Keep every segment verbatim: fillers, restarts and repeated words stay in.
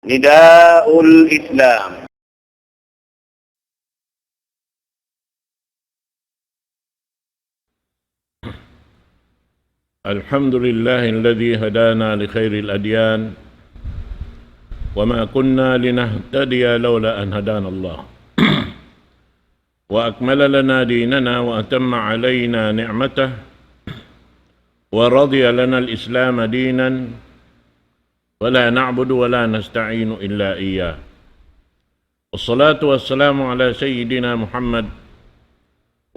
نداء الإسلام. الحمد لله الذي هدانا لخير الأديان وما كنا لنهتدي لولا أن هدانا الله وأكمل لنا ديننا وأتم علينا نعمته ورضي لنا الإسلام دينا ولا نعبد ولا نستعين إلا إياه. والصلاة والسلام على سيدنا محمد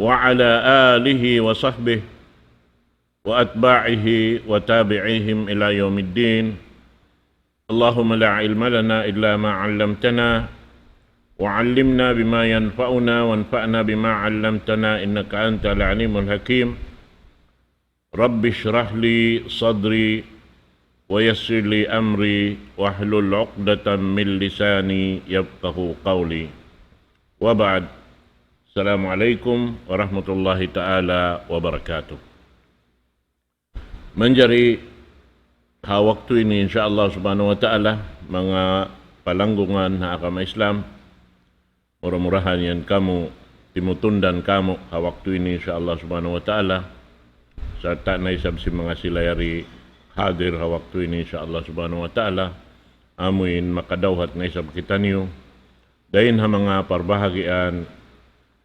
وعلى آله وصحبه وأتباعه وتابعيهم إلى يوم الدين. اللهم لا علم لنا إلا ما علمتنا، وعلمنا بما ينفعنا، وانفعنا بما علمتنا، إنك أنت العليم الحكيم. رب اشرح لي صدري ويسر لي أمري واحلل عقدة من لساني يفقهوا قولي. وبعد. السلام عليكم ورحمة الله تعالى وبركاته. Manjari ha waktu ini, insya Allah subhanahu wa ta'ala, manga palanggungan ha agama Islam, mura-murahan yan kamu, timutundan kamu ha waktu ini, insya Allah subhanahu wa ta'ala, sarta' na isab sin manga sila yari hadir ha waktu ini, insya Allah subhanahu wa ta'ala, amuin makadawhat na isab kitaniyu dayn ha manga parbahagian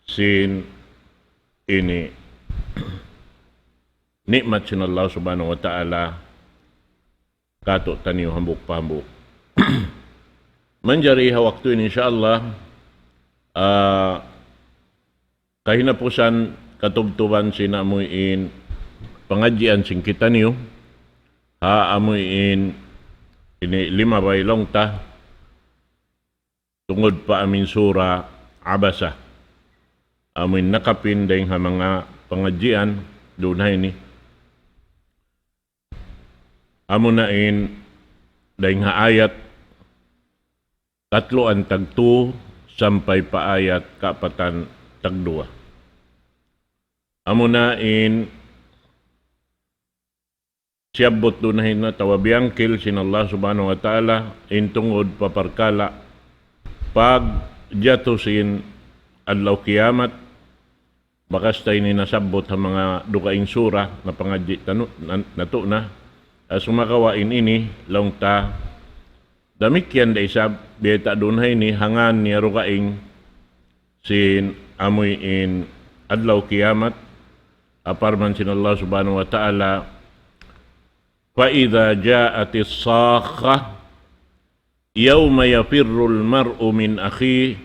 sin ini ni'mat sin Allah subhanahu wa ta'ala kātu'niyu hambuuk pa hambuuk. Manjari ha waktu ini, insya Allah, ah, kahinapusan katubtuban sin amuin pangadjian sin kitaniyu, ha amuin ini limabay laung ta, tungud pa amuin sura Abasa. Amuin nakapin dayn ha manga pangadjian duun ha ini. Amuna in dayn ha ayat katluan tagtu sampay pa ayat kaapatan tagduwa. Amuna in siyabbut duun ha ini atawa biyangkil sin Allah subhanahu wa ta'ala in tungud pa parkala' pagjatu sin adlaw kiyamat. Bakas ta ini nasabbut ha manga dugaing sura na pangadji' tanu-, na-, natu' na. Ah, sumagawa' in ini, laung ta, damikkiyan da isab, biyayta' duun ha ini, ha ngan niya dugaing sin amuin adlaw kiyamat, ha parman sin Allah subhanahu wa ta'ala, فإذا جاءت الصاخة يوم يفر المرء من أخيه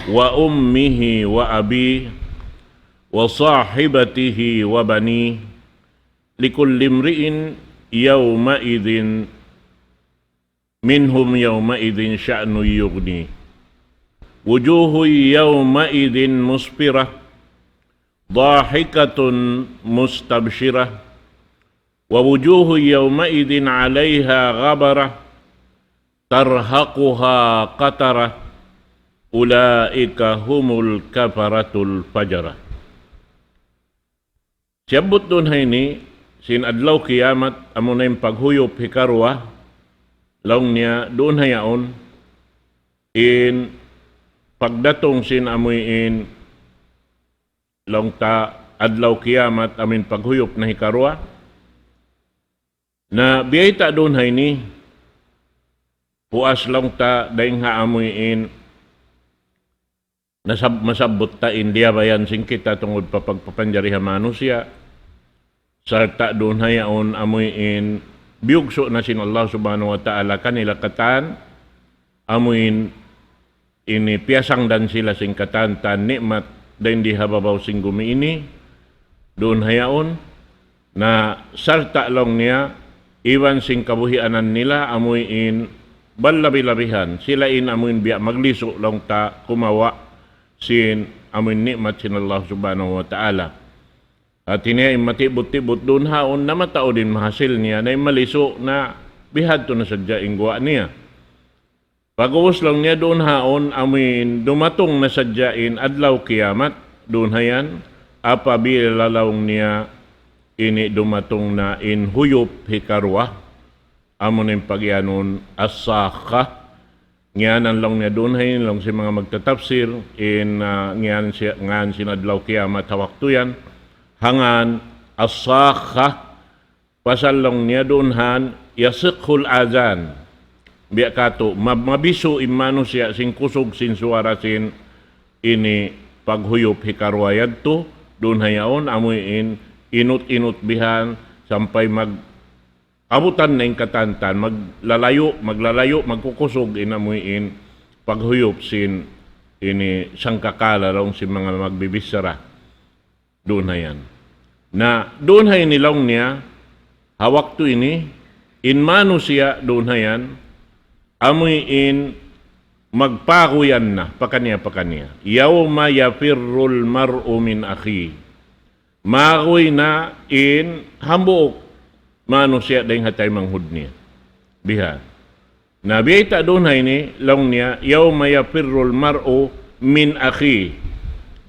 وأمه وأبيه وصاحبته وبنيه لكل امرئ يومئذ منهم يومئذ شأن يغنيه وجوه يومئذ مسفرة ضاحكة مستبشرة ووجوه يومئذ عليها غبرة ترهقها قترة أولئك هم الكفرة الفجرة. Siyabbut duun ha ini, sin adlaw kiyamat, amuna in paghuyup hikaruwa, laung niya duun ha yaun, in pagdatung sin amuin laung ta adlaw kiyamat amuin paghuyup na hikaruwa. Na biyayta' duun ha ini, puas laung ta dayn ha amuin nasab-, masabbut ta in liyabayan sin kita tungud pa pagpapanjari ha manusiya'. Sarta' duun ha yaun amuin biyugsu' na sin Allah subhanahu wa ta'ala kanila katan, amuin ini piyasangdan sila sin katan-katan ni'mat dayn di ha babaw sin gumi ini, duun ha yaun, na sarta' laung niya, iban sin kabuhianan nila, amuin balabi-labihan, sila in amuin biya' maglisu' laung ta kumawa' sin amuin ni'mat sin Allah subhanahu wa ta'ala. Hati niya in matibut-tibut duun ha yaun na mataud in mahasil niya, na in malisu' na bihadtu na sadja in guwa' niya. Pag'ubus laung niya duun ha yaun amuin dumatung na sadja in adlaw kiyamat, duun ha yan, apabila laung niya ini dumatung na in huyup hikaruwa, amu na in pagiyanun as-sakhah. Ngiyanan laung niya duun ha ini laung sin manga magtatapsir, in, ah, ngiyan siya, ngan sin adlaw kiyamat ha waktu yan. Hangan as-sakhah, pasal laung niya duun han, yasikhul adhan. Biya' katu', ma-, mabisu' in manusiya' sin kusug sin suwara sin ini paghuyup hikaruwa yadtu, duun ha yaun, amuin inut-inut bihan, sampay mag-, abutan na in katantan, maglalayu', maglalayu', magkukusug in amuin paghuyup sin ini sangkakala laung sin manga magbibichara. Duun ha yan. Na, duun ha ini laung niya, ha waktu ini, in manusiya' duun ha yan, amuin magpaguyan na, pakaniya-pakaniya. يوم يفر المرء من أخيه. Maguy na in hambuuk manusiya' dayn ha taymanghud niya. Bihan. Na biyayta' duun ha ini, laung niya, يوم يفر المرء من أخيه.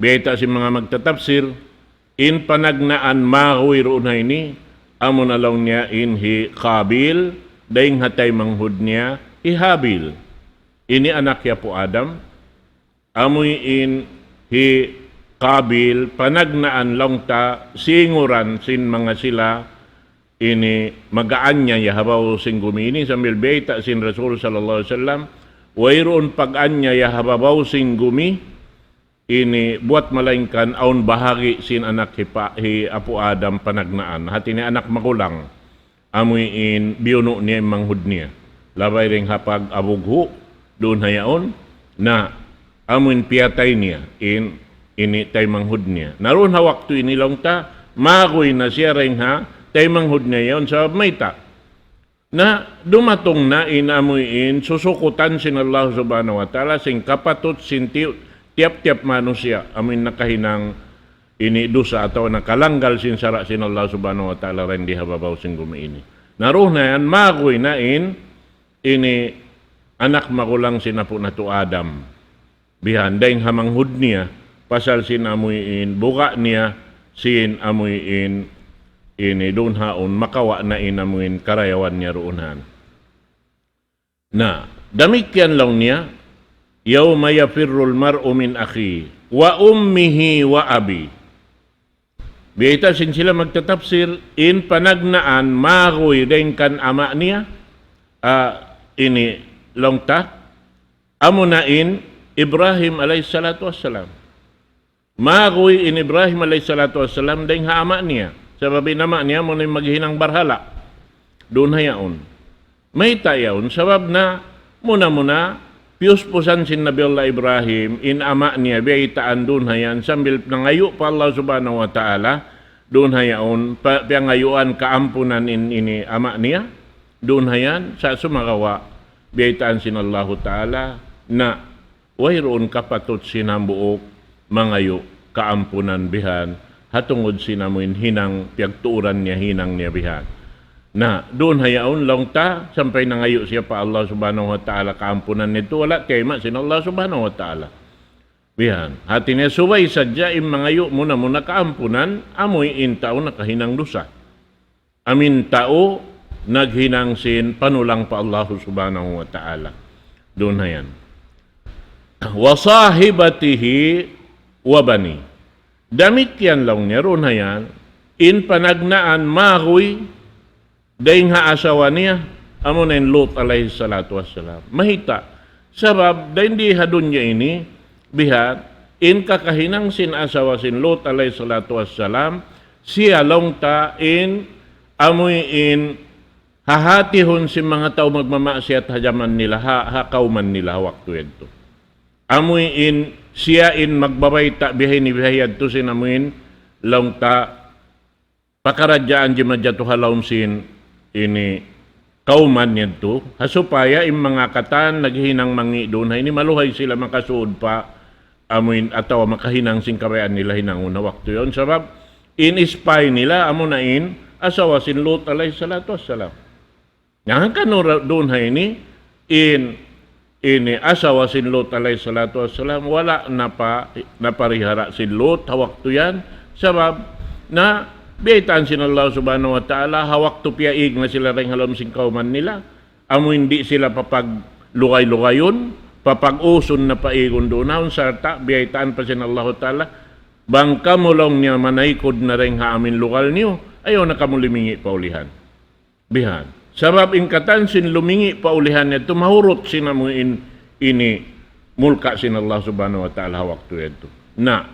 Biyayta' sin manga magtatapsir, in panagnaan maguy duun ha ini, amu na laung niya in hi Qabil, dayn ha taymanghud niya, hi Habil. Ini anak hi Apu' Adam, amuin hi Qabil, panagnaan laung ta, singuran sin manga sila, ini mag-aanyaya ha babaw sin gumi ini, sambil biyayta' sin Rasul sallallahu alayhi wasallam, wayruun pag-aanyaya ha babaw sin gumi ini buwat malaingkan awn bahagi' sin anak hi pa-, hi Apu' Adam panagnaan. Hati niya anak magulang. Amuin biyunu' niya in manghud niya. Labay dayn ha pag-abughu', duun ha yaun, na amuin piyatay niya in, ini taymanghud niya. Na duun ha waktu ini laung ta, maguy na siya dayn ha taymanghud niya yaun sabab mayta'. Na dumatung na in amuin susukutan sin Allah Subhanahu wa Ta'ala, sin kapatut, sin ti-, tiyap-tiyap manusiya', amuin nakahinang ini dusa atawa nakalanggal sin sara' sin Allah Subhanahu wa Ta'ala dayn di ha babaw sin gumi ini. Na duun na yan, maguy na in, ini anak magulang sin apu' natu' Adam. Bihan, dayn ha manghud niya, pasal sin amuin, buga' niya, sin amuin, ini duun haun, makawa' na in amuin karayawan niya duun han. Na, damikkiyan laung niya, يوم يفر المرء من أخيه وأمه وأبيه. Biyayta' sin sila magtatapsir, in panagnaan maguy dayn kan ama' niya, ah, ini laung ta, amuna in Ibrahim alayhi salatu wassalam. Maguy in Ibrahim alayhi salatu wassalam dayn ha ama' niya. Sabab in ama' niya amuna in maghinang barhala'. Duun ha yaun. Mayta' yaun? Sabab na muna-muna piyuspusan sin Nabi Allah Ibrahim in ama' niya biyaytaan duun ha yan sambil nangayu' pa Allah Subhanahu wa Ta'ala, duun ha yaun, pa-, piyangayuan kaampunan in, ini ama' niya, duun ha yan, sa' sumagawa' biyaytaan sin Allahu Ta'ala na wayruun kapatut sin hambuuk mangayu' kaampunan bihan, ha tungud sin amuin hinang piyagtuuran niya, hinang niya bihan. Na, duun ha yaun laung ta, sampay nangayu' siya pa Allah Subhanahu wa Ta'ala kaampunan niya, wala' tiyayma' sin Allah Subhanahu wa Ta'ala. Bihan. Hati niya subay sadja in mangayu' muna-muna kaampunan, amuin tau nakahinang dusa. Amuin tau naghinang sin panulang pa Allah Subhanahu wa Ta'ala. Duun ha yan. وصاحبته وبنيه. Damikkiyan laung niya duun ha yan, in panagnaan maguy dayn ha asawa niya, amuna in Lut alayhi salatu wassalam. Mayta'? Sabab, dayn di ha dunya ini, bihan, in kakahinang sin asawa sin Lut alayhi salatu wassalam, siya laung ta in, amuin, hahatihun sin manga tau magmamaksiyat ha jaman nila, ha, ha kawman nila, ha waktu yadtu. Amuin, siya in magbabayta' bihaini biha yadtu sin amuin, laung ta, pakaradjaan jimajatu ha lawm sin ini kawman yadtu, ha supaya in manga katan naghinang mangi' duun ha ini maluhay sila makasud pa amuin atawa makahinang sin kabayaan nila hinangun ha waktu yaun. Sabab in spy nila, amuna in asawa sin Lut alayhi salatu wassalam. Hangkan ura duun ha ini, in, ini asawa sin Lut alayhi salatu wassalam, wala' napa-, naparihara sin Lut ha waktu yan, sabab na Biyaytaan sin Allah Subhanahu wa Ta'ala, ha waktu piyaig na sila dayn ha lawm sin kawman nila, amu in di' sila papaglugay-lugayun, papag-usun na paigun duun haun, sarta' biyaytaan pa sin Allah Ta'ala, bang kamu laung niya manaykud na dayn ha amu in lugal niyu, ayaw na kamu lumingi' pa ulihan. Bihan. Sabab in katan sin lumingi' pa ulihan yadtu mahurut sin amu in ini mulka' sin Allah Subhanahu wa Ta'ala ha waktu yadtu. Na,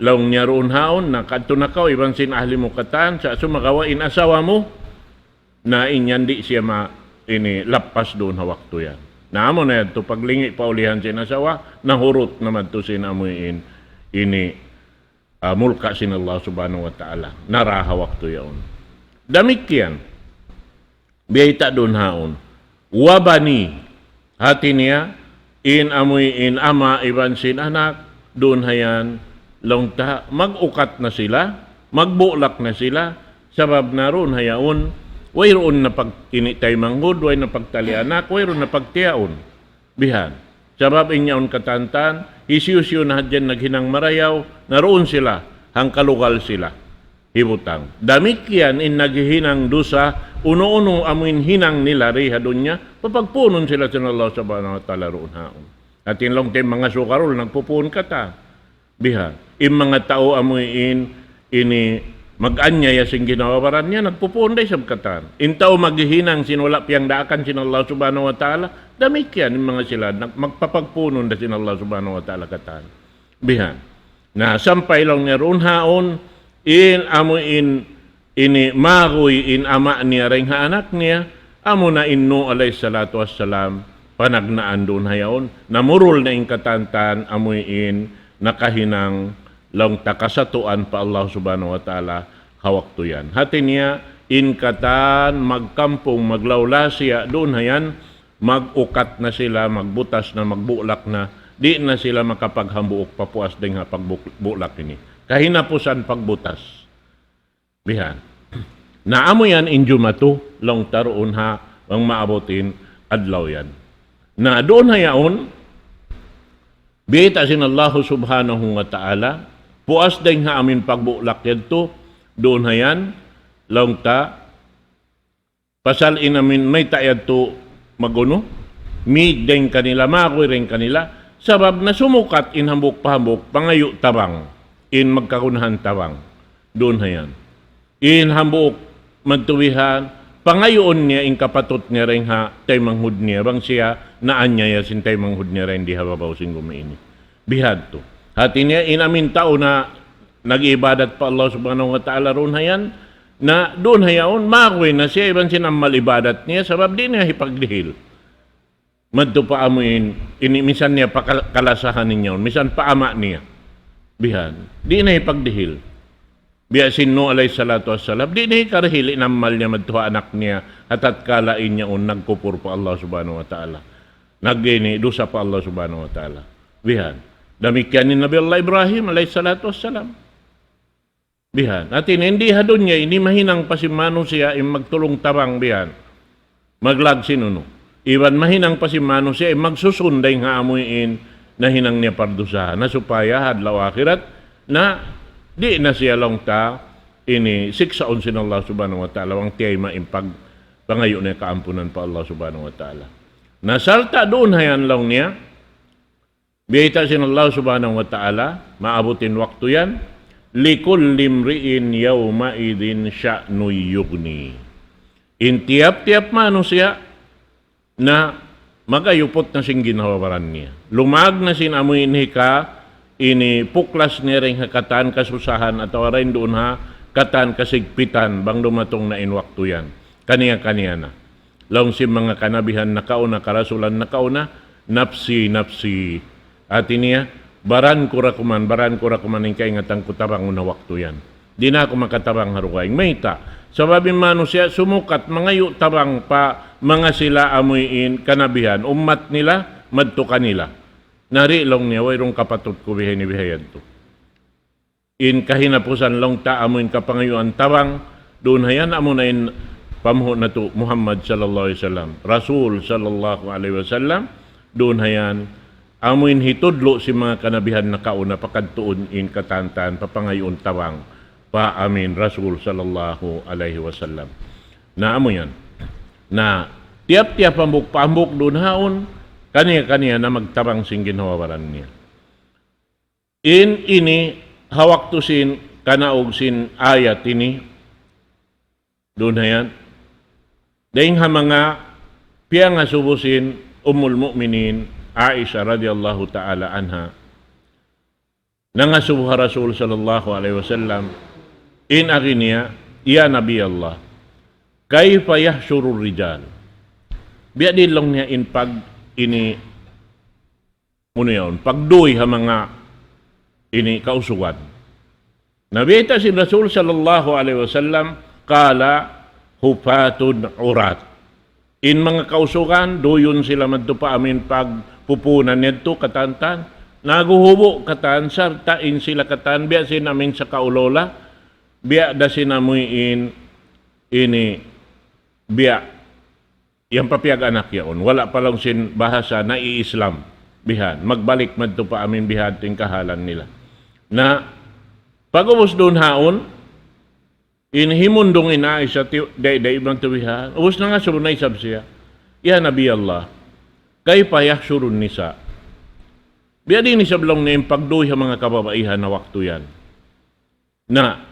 laung niya duun haun, na kadtu na kaw iban sin ahli mu katan, sa' sumagawa' in asawa mu, na in yan di' siya ma-, ini lappas duun ha waktu yan. Na amu na yadtu paglingi' pa ulihan sin asawa, nahurut na madtu sin amu in ini ah, mulka' sin Allah Subhanahu wa Ta'ala. Nara ha waktu yaun. Damikkiyan, biyayta' duun haun. Wa bani, hati niya, in amuin ama' iban sin anak, duun hayan, laung ta, mag-ukat na sila, magbulak na sila, sabab na duun hayaun, wayruun na pag-, ini taymanghud, way na pagtali anak, wayruun na pagtiyaun. Bihan. Sabab in yaun katantan, hisiyu-siyu na hadja in naghinang marayaw, na duun sila, hangkalugal sila. Hibutang. Damikkiyan in naghihinang dusa, unu-unu amuin hinang nila di ha dunya, papagpunun sila sin Allah Subhanahu wa Ta'ala duun haun. Hati laung ta in manga sukarul, nagpupun katan. Bihan. In manga tau amuin ini mag-anyaya sin ginhawa-baran niya, nagpupun da isab katan. In tau maghihinang sin wala' piyagdaakan sin Allah Subhanahu wa Ta'ala, damikkiyan in manga sila, nag-, magpapagpunun da sin Allah Subhanahu wa Ta'ala katan. Bihan. Na, sampay laung niya duun haun, in amuin ini maguy in ama' niya dayn ha anak niya, amuna in Nuh alayhi salatu wassalam, panagnaan duun hayaun, namurul na in katantan, amuin nakahinang laung ta kasatuan pa Allah Subhanahu wa Ta'ala ha waktu yan. Hati niya, in katan magkampung, maglawla siya duun hayan, mag-ukat na sila, magbutas na, magbulak na, di' na sila makapaghambuuk pa puas dayn ha pagbulak ini. Kahinapusan pagbutas. Bihan. Na amu yan in jumatu, laung ta duun ha, bang maabut in adlaw yan. Na duun hayaun, biyayta' sin Allah Subhanahu wa Ta'ala, puas dayn ha amuin pagbulak yadtu, duun hayan, laung ta, pasal in amuin mayta' yadtu magunu, mīg dayn kanila, maguy dayn kanila, sabab na sumukat in hambuuk pa hambuuk, pangayu' tabang, in magkagunahan tabang, duun hayan. In hambuuk madtu bihan, pangayuun niya in kapatut niya dayn ha taymanghud niya, bang siya naanyaya sin taymanghud niya dayn di ha babaw sin gumi ini. Bihadtu. Hati niya, in amuin tau na nag-iibadat pa Allah Subhanahu wa Ta'ala duun hayan, na duun hayaun, maguy na siya, iban sin amal ibadat niya, sabab di' niya hipagdihil. Madtu pa amuin, ini minsan niya pakal-, kalasahan niya yaun, minsan pa ama' niya. Bihan, di' niya hipagdihil. Biya' sin Nuh alayhi salatu wassalam, di' niya hikarihil in amal niya madtu ha anak niya, ha tatkala in yaun nagkupur pa Allah Subhanahu wa Ta'ala. Nag-ini dusa pa Allah Subhanahu wa Ta'ala. Bihan. Damikkiyan in Nabi Allah Ibrahim alayhi salatu wassalam. Bihan. Hati niya, in di ha dunya ini mahinang pa sin manusiya' in magtulung tabang bihan. Maglag sin unu. Iban mahinang pa sin manusiya' in magsusun dayn ha amuin nahinang niya pardusahan. Na supaya ha adlaw akhirat, na di' na siya laung ta ini siksaun sin Allah Subhanahu wa Ta'ala, bang tiyayma' in pag-, pangayu' niya kaampunan pa Allah Subhanahu wa Ta'ala. Na sarta' duun hayan laung niya, biyayta' sin Allah Subhanahu wa Ta'ala, maabut in waktu yan, لِكُلِّ امْرِئٍ يَوْمَئِذٍ شَأْنٌ يُغْنِيهِ. In tiyap-tiyap manusiya' na magayuput na sin ginhawa-baran niya. Lumag na sin amuin hika, ini puklas niya dayn ha katan kasusahan atawa dayn duun ha katan kasigpitan bang dumatung na in waktu yan. Kaniya-kaniya na. Laung sin manga kanabihan nakauna, karasulan nakauna, "Nafsi, nafsi." Hati niya, "Baran ku ra kuman, baran ku ra kuman in kaingatan ku tabangun ha waktu yan. Di' na aku makatabang ha dugaing." Mayta'? Sabab in manusiya' sumukat mangayu' tabang pa manga sila amuin kanabihan, ummat nila, madtu kanila. Na di' laung niya, wayruun kapatut ku biha ini biha yadtu. In kahinapusan laung ta amuin kapangayuan tabang, duun hayan amuna in pamuhu' natu' Muhammad sallallahu alayhi wasallam, Rasul sallallahu alayhi wasallam, duun hayan amuin hitudlu' sin manga kanabihan nakauna pakadtuun in katantan, papangayuun tabang, pa amin Rasul sallallahu alayhi wasallam. Na amu yan. Na tiyap-tiyap hambuuk pa hambuuk duun haun, kaniya-kaniya na magtabang sin ginhawa-baran niya. In ini ha waktu sin kanaug sin ayat ini, duun ha yan. Dayng ha manga piyangasubu sin Ummul Mu'minin Aisha radiyallahu ta'ala anha. Nangasubu ha Rasul sallallahu alayhi wasallam, in agi niya, "Ya Nabi Allah, kayfa yahshurur rijal?" Biya' diin laung niya in pag ini, unu yaun, pagduy ha manga ini kausugan. Na biyayta' sin Rasul sallallahu alayhi wasallam, qala, "Hufatun urat." In manga kausugan, duyun sila madtu pa amin pagpupunan yadtu katan-katan. Naguhubu' katan, sarta' in sila katan, biya' sin amin sa kaulula, biya' da sin amuin ini, biya' yan pa piyag-anak yaun. Wala' pa laung sin bahasa na i-Islam. Bihan, magbalik madtu pa amin bihan tingkahalan nila. Na, pag-ubus duun haun, in himundung in Aisha, ti-, day-day man tu bihan. Ubus na ngasubu na isab siya. "Ya Nabi Allah, kayfa yahshurun nisa?" Biya' diin isab laung niya in pagduy ha manga kababaihan ha waktu yan. Na,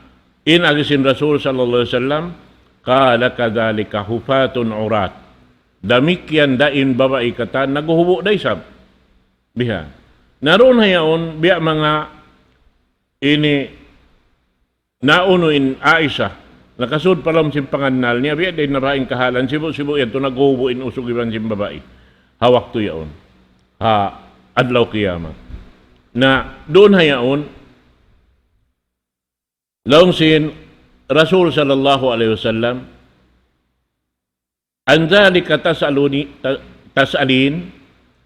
in agi sin Rasul sallallahu alayhi wasallam, qala, "Kadhalika hufatun urat." Damikkiyan da in babai katan, naguhubu' da isab. Bihan. Na duun ha yaun, biya' manga ini naunu in Aisha, nakasud pa lawm sin pangannal niya, biya' da in naraing kahalan, sibu'-sibu' yadtu naguhubu' in usug iban sin babai. Ha waktu yaun. Ha adlaw kiyamat. Na duun ha yaun, laung sin Rasul sallallahu alayhi wasallam, "An dhalika tas'aluni, ta-, tas'alin,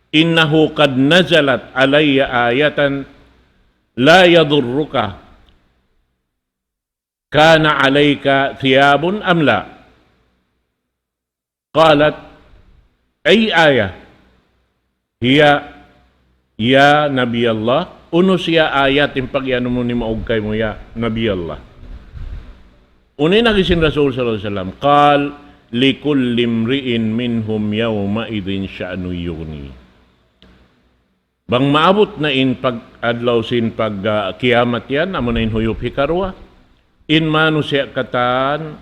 innahu qad nazalat alayya ayatan la yadurruka kana alayka thiyabun am la." Qalat, "Ay ayah hiya ya Nabi Allah?" Unu siya ayat in pag-iyanun mu ni maug kaymu ya Nabi Allah. Unu in agi sin Rasul sallallahu alayhi wasallam? Qal, "Likulli imri'in minhum yawma'idhin sha'nun yughni." Bang maabut na in pag-, adlaw sin pag, ah, kiyamat yan, amu na in huyup hikaruwa. In manusiya' katan,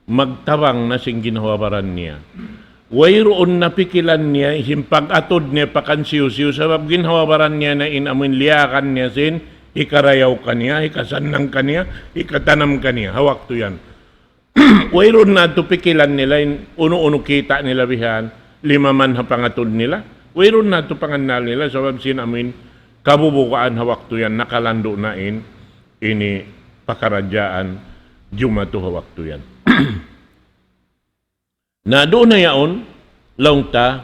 magtabang na sin ginhawa-baran niya. Wayruun na pikilan niya, sin pag-atud niya pa kansiyu-siyu, sabab ginhawa-baran niya na in amuin liyakan niya sin, hikarayaw kaniya, hikasannang kaniya, hikatanam kaniya, ha waktu yan. Wayruun na tu pikilan nila in unu-unu kita' nila bihan, lima man ha pangatud nila. Wayruun na tu pangannal nila, sabab sin amuin kabubukaan ha waktu yan, nakalandu' na in ini pakaradjaan jumatu ha waktu yan. Na duun na yaun, laung ta,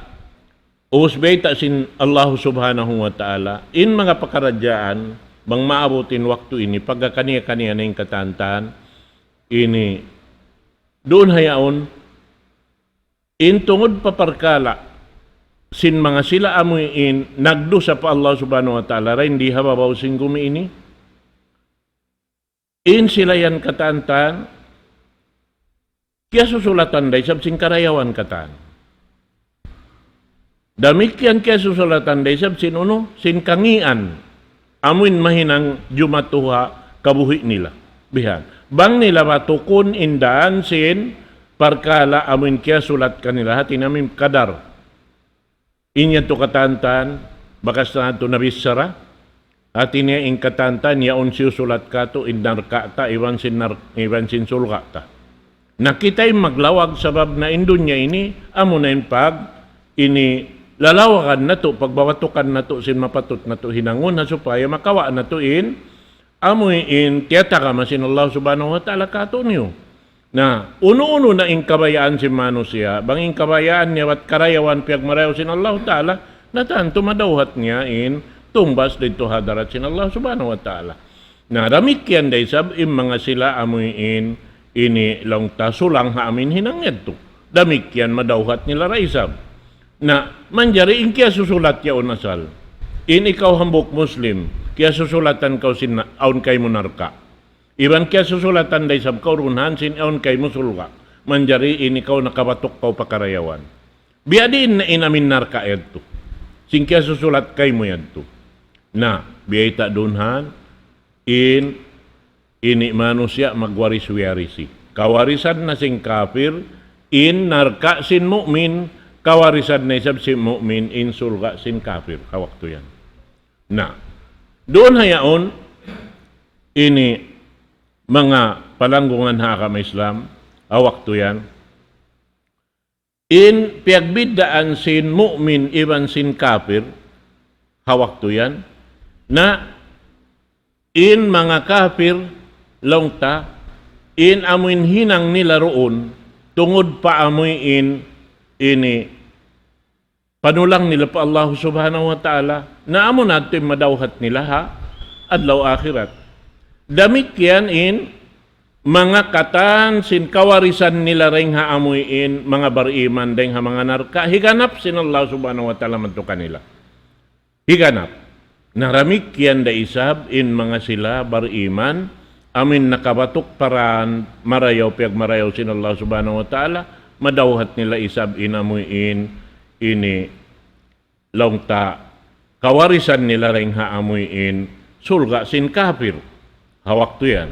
ubus bayta' sin Allah Subhanahu wa Ta'ala, in manga pakaradjaan, bang maabut in waktu ini, pagka kaniya-kaniya na in katantan, ini, duun ha yaun, in tungud pa parkala', sin manga sila amuin, nagdusa pa Allah Subhanahu wa Ta'ala, dayn di ha babaw sin gumi ini, in sila yan katantan, kiyasusulatan da isab sin karayawan katan. Damikkiyan kiyasusulatan da isab sin unu, sin kangīan. Amuin mahinang jumatu ha kabuhi' nila. Bihan. Bang nila matukun in dān sin parkala' amuin kiyasulat kanila hāti niya amuin kadar. In yadtu katantan, bakas na yadtu nabichara, hāti niya in katantan, yaun siyusulat kātu' in narka' ta, iban sin nar-, iban sin surga' ta. Na kita' in maglawag sabab na in dunya ini, amu na in pag, ini lalawagan natu', pagbabatukan natu', sin mapatut natu' hinangun ha supaya makawa' natu' in, amu in tiyatagama sin Allah Subhanahu wa Ta'ala kātu'niyu. Na, unu-unu na in kabayaan sin manusiya', bang in kabayaan niya bat karayawan piyagmarayaw sin Allah Ta'ala, na tantu madawhat niya in tungbas didtu hadarat sin Allah Subhanahu wa Ta'ala. Na, damikkiyan da isab in manga sila amuin ini laung ta sulang ha amuin hinang yadtu. Damikkiyan madawhat nila da isab. Na, manjari in kiyasusulat yaun asal. In ikaw hambuuk Muslim, kiyasusulatan kaw sin na-, awn kaymu narka'. Iban kiyasusulatan da isab kaw duun ha yan sin awn kaymu surga'. Manjari in ikaw nakabatuk kaw pa karayawan. Biya' diin na in amin narka' yadtu. Sin kiyasusulat kaymu yadtu. Na, biyayta' duun ha yan, in ini manusiya' magwaris-warisi. Kawarisan na sin kapir, in narka' sin mu'min, kawarisan na isab sin mu'min, in surga' sin kapir. Ha waktu yan. Na, duun ha yaun, ini manga palanggungan ha agama Islam, ha waktu yan. In piyagbiddaan sin mu'min iban sin kapir, ha waktu yan, na in manga kapir, laung ta, in amuin hinang nila duun, tungud pa amuin ini panulang nila pa Allah Subhanahu wa Ta'ala, na amu na yadtu in madawhat nila ha adlaw akhirat. Damikkiyan in manga katan sin kawarisan nila dayng ha amuin manga bariman dayng ha manga narka', higanap sin Allah Subhanahu wa Ta'ala madtu kanila. Higanap. Na damikkiyan da isab in manga sila bariman, amuin nakabatuk pa dān marayaw, piyagmarayaw sin Allah Subhanahu wa Ta'ala, madawhat nila isab in amuin ini laung ta kawarisan nila dayng ha amuin surga' sin kapir. Ha waktu yan.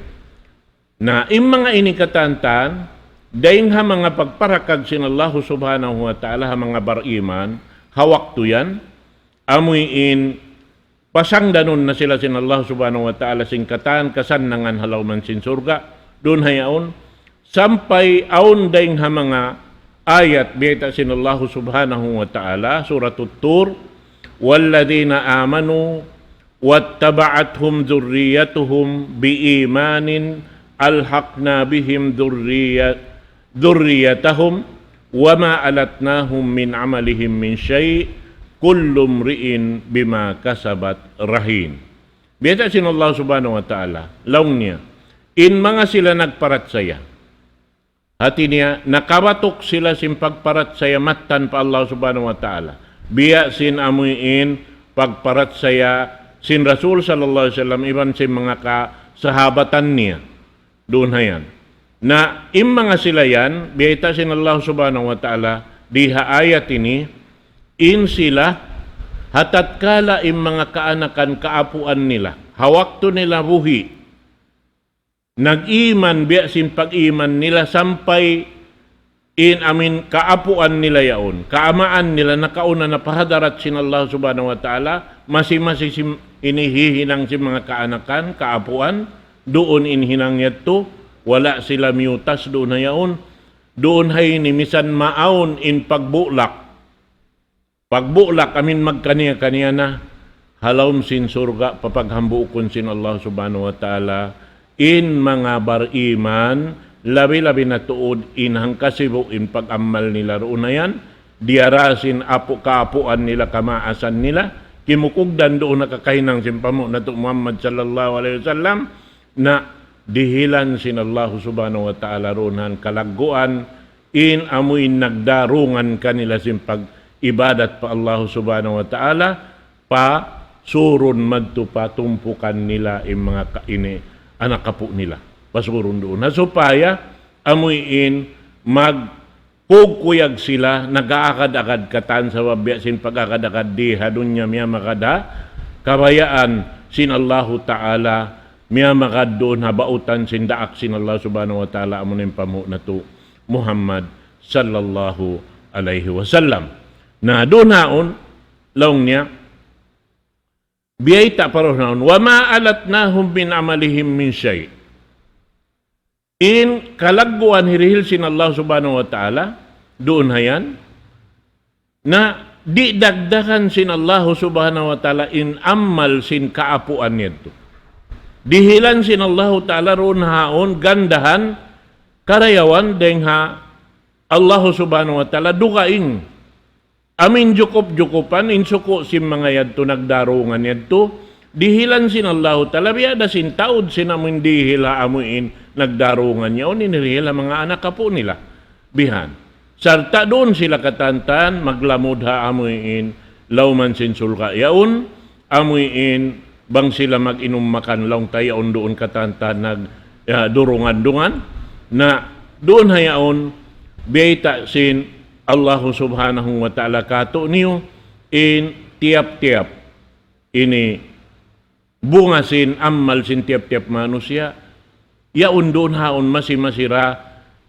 Na, in manga ini katantan, dayng ha manga pagparakag sin Allahu Subhanahu wa Ta'ala ha manga bariman, ha waktu yan, amuin pasangdanun na sila sin Allah Subhanahu wa Ta'ala sin katan kasannangan ha lawm sin surga', duun ha yaun, sampay awn dayng ha manga ayat biyayta' sin Allah Subhanahu wa Ta'ala, Suratut Tur, والذين آمنوا واتبعتهم ذريتهم بإيمان ألحقنا بهم ذرية-، ذريتهم وما ألتناهم من عملهم من شيء كل امرئ بما كسب رهين. Biyayta' sin Allah Subhanahu wa Ta'ala, laung niya, in manga sila nagparachaya. Hati niya, nakabatuk sila sin pagparachaya mattan pa Allah Subhanahu wa Ta'ala. Biya' sin amuin pagparachaya sin Rasul sallallahu alayhi wasallam, iban sin manga kasahabatan niya. Duun ha yan. Na, in manga sila yan, biyayta' sin Allah Subhanahu wa Ta'ala, di ha ayat ini, in sila, ha tatkala in manga kaanakan kaapuan nila, ha waktu nila buhi', nag-iman biya' sin pag-iman nila sampay in amuin kaapuan nila yaun. Kaamaan nila nakauna na pa hadarat sin Allah Subhanahu wa Ta'ala, masi-masi sin ini hihinang sin manga kaanakan, kaapuan, duun in hinang yadtu, wala' sila miyutas duun ha yaun. Duun ha ini misan maawn in pagbulak. Pagbulak amuin magkaniya-kaniya na, ha lawm sin surga' papaghambuukun sin Allah Subhanahu wa Ta'ala, in manga bariman, labi-labi na tuud in hangkasibu' in pag-amal nila duun na yan, diyara sin apu-, kaapuan nila, kamaasan nila, kimukugdan duun na kakahinang sin panghu' natu' Muhammad sallallahu alayhi wasallam, na dihilan sin Allah Subhanahu wa Ta'ala duun ha yan kalagguan, in amuin nagdarungan kanila sin pag-ibadat pa Allah Subhanahu wa Ta'ala, pasurun madtu pa tumpukan nila in manga ka-, ini, anak apu' nila. Pasurun duun. Na supaya amuin mag- kugkuyag sila, nag-aagad-agad katan sabab biya' sin pag-agad-agad di ha dunya miyamagad ha kabayaan sin Allahu Ta'ala, miyamagad duun ha bautan sin daak sin Allah Subhanahu wa Ta'ala, amu in panghu' natu' Muhammad sallallahu alayhi wasallam. Na duun ha yaun, laung niya, biyayta' pa duun ha yaun, وما ألتناهم من عملهم من شيء. In kalagguan hirihil sin Allah Subhanahu wa Ta'ala, duun ha yan, na di' dagdagan sin Allah Subhanahu wa Ta'ala in amal sin kaapuan yadtu. Dihilan sin Allah Ta'ala duun ha yaun gandahan karayawan dayng ha Allah Subhanahu wa Ta'ala dugaing. Amuin jukup-jukupan in suku' sin manga yadtu nagdarungan yadtu, dihilan sin Allahu Ta'ala, biya' da sin taud sin amuin dihil ha amuin nagdarungan yaun, in hirihil ha manga anak apu' nila. Bihan. Sarta' duun sila katantan, maglamud ha amuin, lawm sin surga' yaun, amuin, bang sila mag-inum makan laung ta yaun duun katantan, nag- ah, durungan-dungan, na duun ha yaun, biyayta' sin Allahu Subhanahu wa Ta'ala kātu'niyu in tiyap-tiyap ini bunga sin amal sin tiyap-tiyap manusiya', yaun duun haun masi-masi ra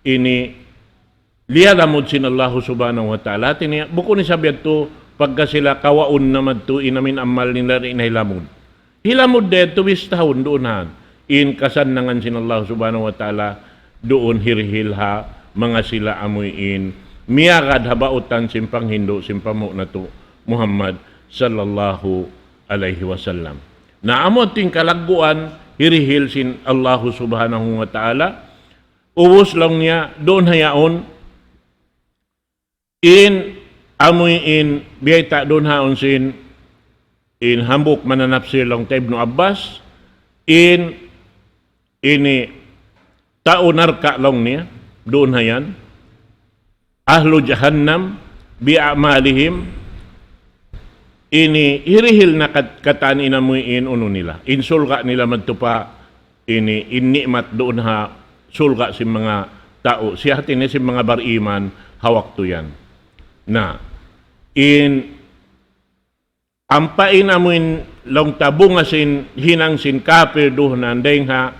ini liyalamud sin Allahu Subhanahu wa Ta'ala. Hāti niya, bukun isab yadtu pagka sila kawaun na madtu in amuin amal nila di' na hilamud. Hilamud da yadtu bistahun duun han. In kasannangan sin Allahu Subhanahu wa Ta'ala duun hirihil ha manga sila amuin miyagad ha bautan sin panghindu' sin panghu' natu' Muhammad sallallahu alayhi wasallam. Na amu in kalagguan hirihil sin Allahu Subhanahu wa Ta'ala, ubus laung niya duun ha yaun, in amuin biyayta' duun haun sin, in hambuuk mananapsir laung ta Ibnu Abbas, in ini tau narka' laung niya, duun ha yan, ahlu jahannam bi a'malihim, ini hirihil na kat-, katan in amuin unu nila. In surga' nila madtu pa ini in ni'mat duun ha surga' sin manga tau. Siya hāti niya sin manga bariman ha waktu yan. Na, in ampa in amuin laung ta bunga sin hinang sin kapir duun ha dayn ha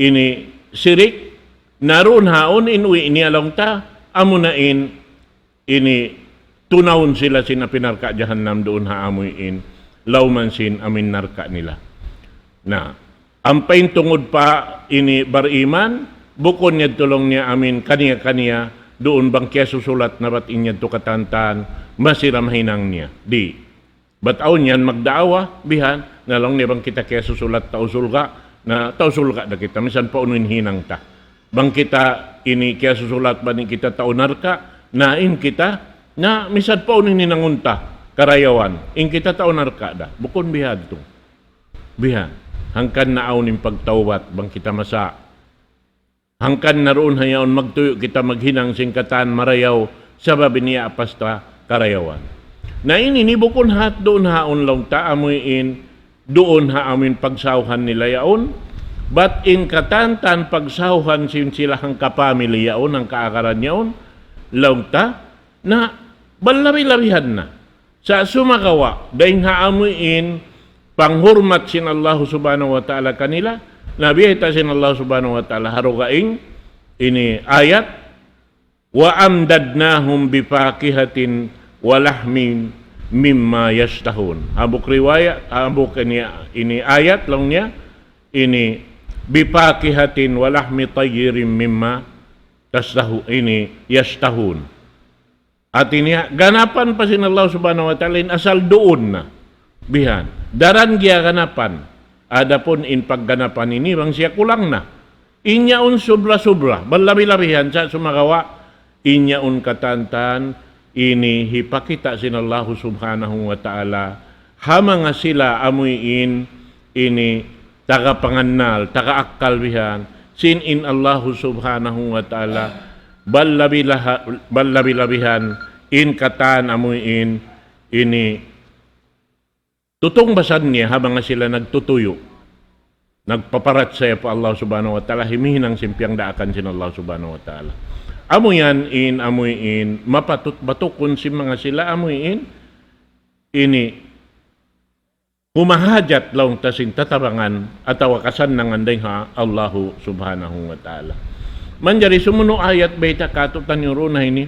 ini sirik, na duun haun in uwi' niya laung ta, amuna in ini tunawun sila sin api narka' jahannam duun ha amuin lawman sin amuin narka' nila. Na, ampa in tungud pa ini bariman, bukun niya laung niya amuin kaniya-kaniya duun bang kiyasusulat na bat in yadtu katantan, masi ra mahinang niya. Di'. Bat awn yan magdaawa, bihan, na laung niya bang kita kiyasusulat tau surga', na tau surga' da kita, misan pa unu in hinang ta. Bang kita ini kiyasusulat bang kita tau narka', na in kita, na misan pa unu in hinangun ta, karayawan, in kita tau narka' da. Bukun bihadtu. Bihan, hangkan na awn in pagtawbat, bang kita masa. Hangkan na duun ha yaun magtuyu' kita maghinang sin katan marayaw, sabab in iyaapas ta karayawan. Na ini, ini bukun hat duun haun laung ta amuin, duun ha amuin pagsawhan nila yaun, bat in katantan pagsawhan sin sila hangka pamili yaun, hangka agaran yaun, laung ta, na balabi-labihan na. Sa' sumagawa', dayn ha amuin panghurmat sin Allahu Subhanahu wa Ta'ala kanila, na biyayta' sin Allahu Subhanahu wa Ta'ala ha dugaing ini ayat, وأمددناهم بفاكهة ولحم مما يشتهون. Hambuuk riwayat, hambuuk ini, ini ayat laung niya, ini بفاكهة ولحم طير مما تشتهو-، ini يشتهون. Hati niya, ganapan pa sin Allah Subhanahu wa Ta'ala in asal duun na. Bihan. Daran giya ganapan. Adapun in pagganapan ini, bang siya kulang na. In yaun subra-subra, balabi-labihan sa' sumagawa', in yaun katantan, ini hipakita' sin Allah Subhanahu wa Ta'ala, ha manga sila amuin, ini taga pangannal, taga akkal bihan, sin in Allahu Subhanahu wa Ta'ala, balabi-laha-, balabi-labihan, in katan amuin, ini tutungbasan niya ha manga sila nagtutuyu', nagpaparachaya pa Allah Subhanahu wa Ta'ala, himihinang sin piyangdaakan sin Allah Subhanahu wa Ta'ala. Amu yan in, amuin, mapatut batukun sin manga sila, amuin, ini, humahajat laung ta sin tatabangan atawa kasannangan dayn ha Allahu Subhanahu wa Ta'ala. Manjari sumunu' ayat bayta' kātu'niyu duun ha ini,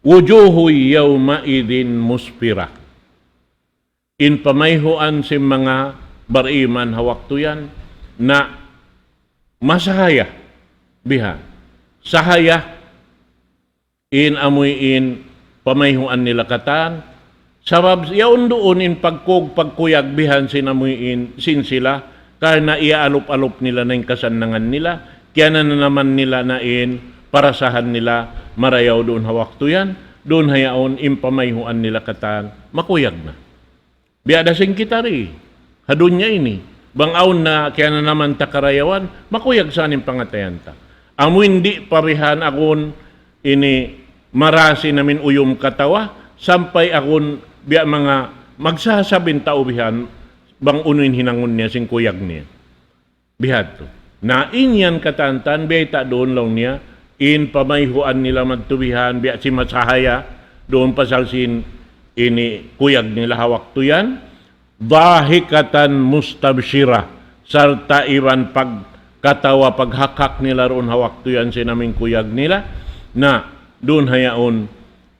وجوه يومئذ مسفرة. In pamayhuan sin manga bariman ha waktu yan, na masahaya bihan. Sahaya in amuin pamayhuan nila katan. Sabab yaun duun in pagkug-, pagkuyag bihan sin amuin sin sila, karna' iyaalup-alup nila na in kasannangan nila, kiyanananaman nila na in parasahan nila marayaw duun ha waktu yan, duun ha yaun in pamayhuan nila katan, makuyag na. Biya' da sin kita di ha dunya ini. Bang awn na kiyananaman ta karayawan, makuyag sa in pangatayan ta. Amu in di' pa bihan agun ini marasi na min uyum katawa, sampay agun biya' manga magsasab in tau bihan, bang unu in hinangun niya sin kuyag niya. Bihadtu. Na in yan katantan, biyayta' duun laung niya, in pamayhuan nila madtu bihan, biya' sin masahaya, duun pasal sin ini kuyag nila ha waktu yan, ضاحكة مستبشرة, sarta' iban pagkatawa, paghakhak nila duun ha waktu yan sin amuin kuyag nila, na duun ha yaun,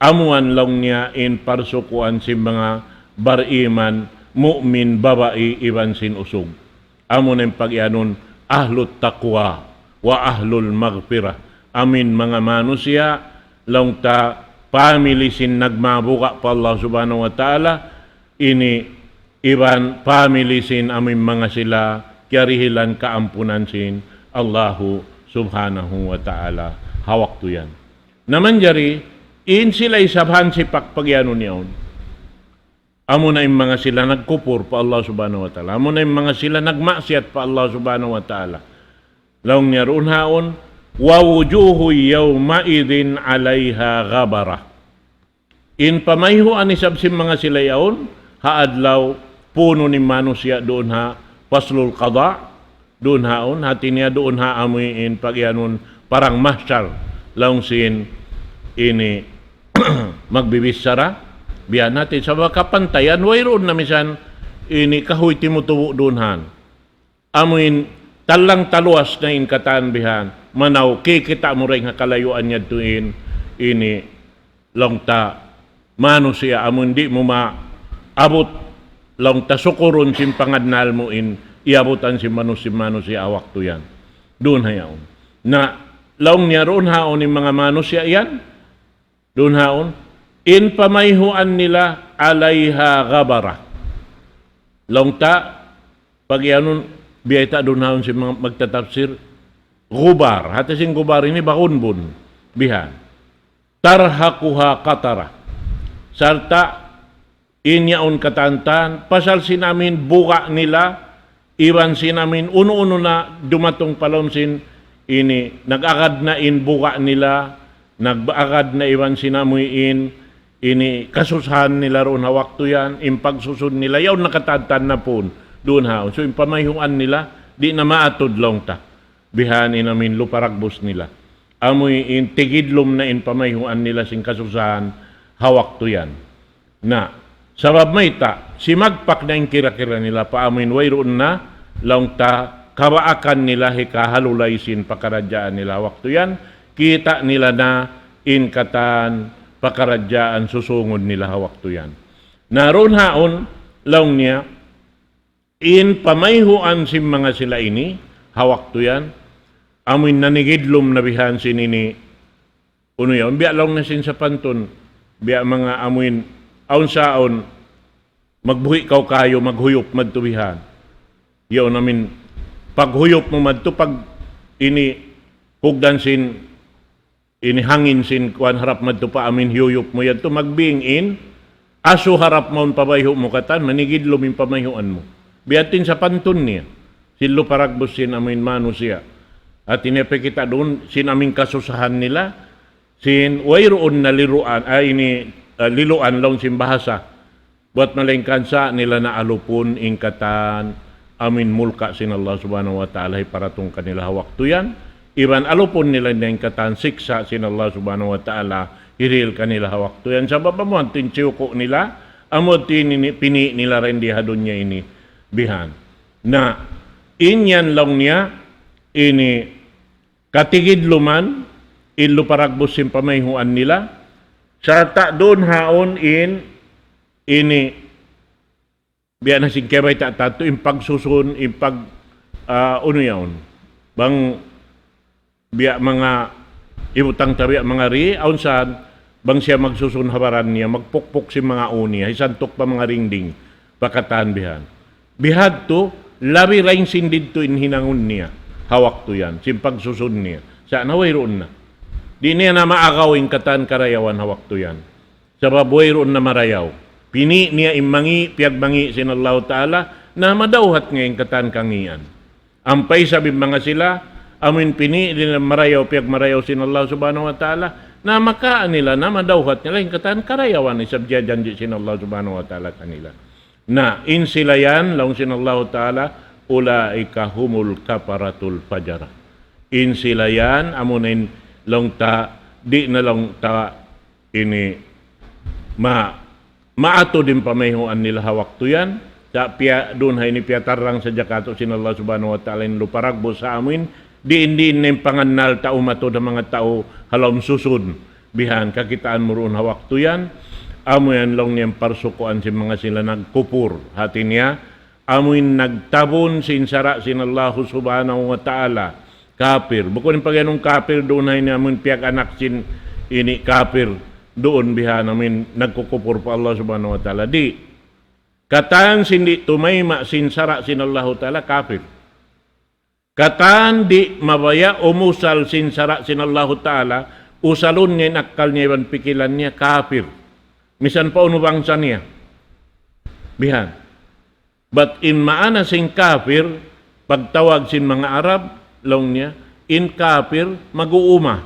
amuan laung niya in parsukuan sin manga bariman, mu'min, babai, iban sin usug. Amu na in pagiyanun أهل التقوى وأهل المغفرة. Amuin manga manusiya', laung ta, family sin nagmabuga' pa Allah Subhanahu wa Ta'ala, ini iban family sin amuin manga sila kiyarihilan kaampunan sin Allahu Subhanahu wa Ta'ala ha waktu yan. Na manjari, in sila isab hansipak pagiyanun yaun. Amu na in manga sila nagkupur pa Allah Subhanahu wa Ta'ala. Amu na in manga sila nagmaksiyat pa Allah Subhanahu wa Ta'ala. Laung niya duun haun, ووجوه يومئذ عليها غبرة. In pamayhuan isab sin manga sila yaun, ha adlaw punun in manusiya' duun ha فصل القضاء, duun haun, hati niya duun ha amuin pagiyanun parang mahsyar, laung sin ini magbibichara, biya' hati, sabab kapantayan, wayruun na misan ini kahuy timutubu' duun han. Amuin talang taluwas na in katan bihan, manaw kikita' mu dayn ha kalayuan yadtu in, ini laung ta manusiya', amuin di' mu maabut laung ta sukurun sin pangannal mu in iyabutan sin manusiya', manusiya' ha waktu yan. Duun ha yaun. Na laung niya duun haun in manga manusiya' yan, duun haun, in pamayhuan nila عليها غبرة. Laung ta, pagiyanun, biyayta' duun haun sin manga magtatapsir, gubar. Hati sin gubar ini bagunbun. Bihan. ترهقها قترة. Sarta' in yaun katantan, pasal sin amuin buga' nila, iban sin amuin unu-unu na dumatung pa lawm sin ini, nag-agad na in buga' nila, nag-agad na iban sin amuin ini kasusahan nila duun ha waktu yan, in pagsusun nila, yaun na katantan na pun, duun haun. So, in pamayhuan nila, di' na maatud laung ta. Bihan in amuin lupa dagbus nila. Amuin tigidlum na in pamayhuan nila sin kasusahan ha waktu yan. Na, sabab mayta', simagpak na in kira-kira nila pa amuin wayruun na, laung ta, kabaakan nila hikahalulay sin pakaradjaan nila ha waktu yan, kita' nila na in katan pakaradjaan susungun nila ha waktu yan. Na duun haun, laung niya, in pamayhuan sin manga sila ini, ha waktu yan, amuin nanigidlum na bihan sin ini, unu yaun, biya' laung na sin sapantun, biya' manga amuin, awn sa awn, magbuhi' kaw kayu, maghuyup madtu bihan. Yaun amuin, paghuyup mu madtu, pag ini, hugdan sin, ini hangin sin kuwan harap madtu pa amuin hiyuyup mu yadtu, magbing in asu harap mawn pabayhu' mu katan, manigidlum in pamayhuan mu. Biya' hati in sapantun niya. Sin lupa dagbus sin amuin manusiya'. Hati niya pa kita' duun, sin amuin kasusahan nila, sin wayruun na liluan, ah, ini, ah, liluan laung sin bahasa. Buwat malaingkan sa' nila na alupun in katan amuin mulka' sin Allah Subhanahu wa Ta'ala hiparatung kanila ha waktu yan. Iban alupun nila na in katan siksa' sin Allah Subhanahu wa Ta'ala hirihil kanila ha waktu yan. Sabab amu yadtu in siyuku' nila, amu yadtu in ini, pini' nila dayn di ha dunya ini. Bihan. Na, in yan laung niya, ini katigidluman, in lupa dagbus sin pamayhuan nila, sarta' duun haun in ini, biya' na sin kiyabayta' ta yadtu, in pagsusun, in pag, ah, unu yaun. Bang biya' manga, ibutang ta biya' manga ri, awn sa, bang siya magsusun ha baran niya, magpukpuk sin manga ū niya, hisantuk pa manga dingding, pa katan bihan. Bihadtu, labi dayn sin didtu in hinangun niya, ha waktu yan, sin pagsusun niya. Sa' na wayruun na. Di' niya na maagaw in katan karayawan ha waktu yan. Sabab wayruun na marayaw. Pini' niya in mangi', piyagmangi' sin Allahu Ta'ala, na madawhat niya in katan kangian. Ampa isab in manga sila, amuin pini' nila marayaw, piyagmarayaw sin Allah Subhanahu wa Ta'ala, na makaa nila, na madawhat nila in katan karayawan isab jiyajanji' sin Allah Subhanahu wa Ta'ala kanila. Na, in sila yan, laung sin Allahu Ta'ala, أولئك هم الكفرة الفجرة. In sila yan, amu na in laung ta, di' na laung ta ini ma-, maatud in pamayhuan nila ha waktu yan. Sa' piya-, duun ha ini piyatarrang sadja kātu' sin Allah Subhanahu wa Ta'ala in lupa dagbus ha amuin, diin-diin na in pangannal ta umatud ha manga tau ha lawm susud. Bihan, kakitaan mu duun ha waktu yan, amu yan laung niya in parsukuan sin manga sila nagkupur. Hati niya, amuin nagtabun sin sara' sin Allahu Subhanahu wa Ta'ala. Kapir. Bukun in pag'iyanun kapir duun ha ini amuin piyag-anak sin ini kapir duun bihan amuin nagkukupur pa Allah Subhanahu wa Ta'ala. Di'. Katan sin di' tumayma' sin sara' sin Allahu Ta'ala kapir. Katan di' mabaya' umusal sin sara' sin Allahu Ta'ala, usalun niya in akkal niya iban pikilan niya kapir. Misan pa unu bangsa niya. Bihan. Bat in maana sin kapir, pagtawag sin manga Arab, laung niya, in kapir, mag-uuma.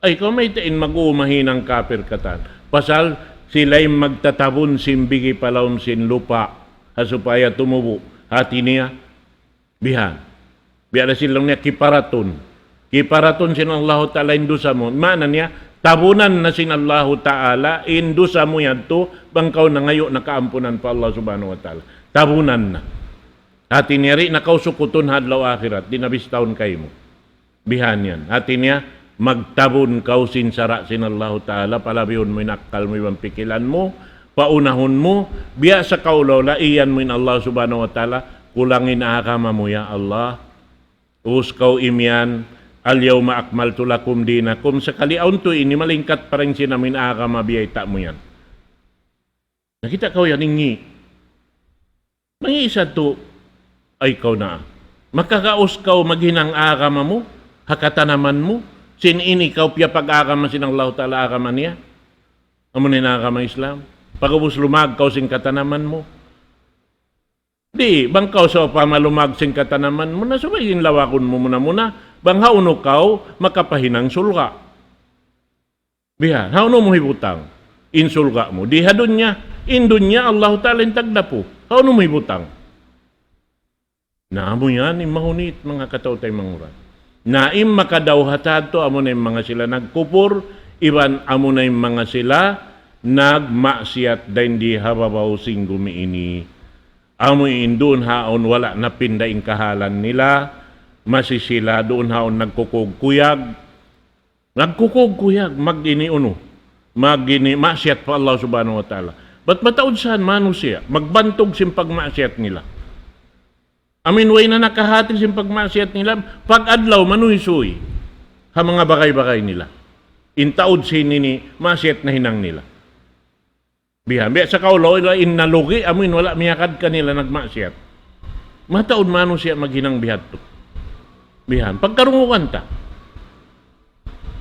Ay, kaw mayta' in mag-uuma hinang kapir katan. Pasal sila in magtatabun sin bigi pa lawm sin lupa', ha supaya tumubu', hati niya, bihan. Biya' da sin laung niya kiparatun. Kiparatun sin Allahu Ta'ala in dusa mu. Maana niya, tabunan na sin Allahu Ta'ala in dusa mu yadtu, bang kaw nangayu' na kaampunan pa Allah Subhanahu wa Ta'ala. Tabunan na. Hati niya di' na kaw sukutun ha adlaw akhirat, di' na bistahun kaymu. Bihan yan. Hati niya, magtabun kaw sin sara' sin Allahu Ta'ala, palabihun mu in akkal mu iban pikilan mu, paunahun mu, biya' sa kaula-ula, iyan mu in Allah Subhanahu wa Ta'ala, kulang in agama mu, ya Allah. Ubus kaw imiyan, اليوم أكملت لكم دينكم, sakali awn tuud ini malingkat pa dayn sin amuin agama biyayta' mu yan. Nakita' kaw yan, inggi. Mangi' isab tu, ay kaw na. Makagaus kaw maghinang agama mu, ha katanaman mu, sin ini kaw piyapag-agama sin Allahu Ta'ala agama niya. Amu na in agama Islam. Pag'ubus lumag kaw sin katanaman mu. Di', bang kaw sawpama lumag sin katanaman mu na, subay in lawagun mu muna-muna, bang hawnu kaw makapahinang surga'. Bihan, hawnu mu hibutang in surga' mu? Di' ha dunya, in dunya Allahu Ta'ala in tagdapu. Hawnu mu hibutang? Na amu yan in mahunit, manga kataw-taymanghuran. Na in makadawhat hadtu, amu na in manga sila nagkupur, iban amu na in manga sila nagmaksiyat dayn di ha babaw sin gumi ini. Amu in duun ha yaun wala' napinda in kahalan nila, masi sila duun ha yaun nagkukuyag-kuyag, nagkukuyag-kuyag, mag-ini unu, mag-ini maksiyat pa Allah Subhanahu wa Ta'ala. Bat mataud sa manusiya', magbantug sin pagmaksiyat nila. Amuin way na nakahati sin pagmaksiyat nila, pag-adlaw manuysuy ha manga bagay-bagay nila. In taud sin ini maksiyat nahinang nila. Bihan, biya' sa kaula-ula in nalugi', amuin wala' miyagad kanila nagmaksiyat. Mataud manusiya' maghinang bihadtu. Bihan, pagkarungugan ta.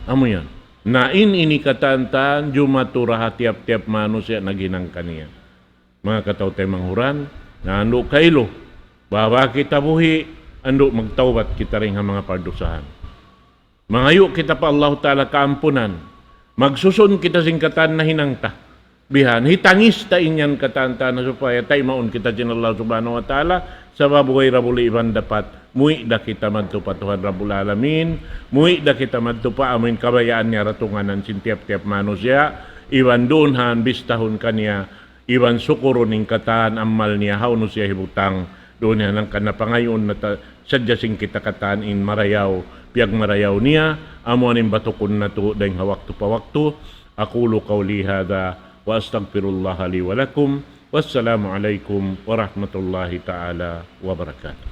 Amu yan. Na in ini katan-katan, jumatu da ha tiyap-tiyap manusiya' naghinang kaniya. Manga kataw-taymanghuran, na andu' kailu, baba kita buhi', andu' magtawbat kita dayn ha manga pardusahan. Mangayu' kita pa Allahu Ta'ala kaampunan. Magsusun kita sin katan nahinang ta. Bihan, hitangis ta in yan katan-katan supaya taymaun kita sin Allah Subhanahu wa Ta'ala. Sabab way da buli' iban dapat. Muwi' da kita madtu pa Tuhan Rabbul Alamin. Muwi' da kita madtu pa amuin kabayaan niya ratunganan sin tiyap-tiyap manusiya'. Iban duun han bistahun kaniya. Iban sukurun in katan amal niya hawnu siya hibutang. Duun yan hangkan na pangayuun natu' sadja sin kita katan in marayaw, piyagmarayaw niya, amu in batukun natu' dayn ha waktu pa waktu. أقول قولي هذا وأستغفر الله لي ولكم. والسلام عليكم ورحمة الله تعالى وبركاته.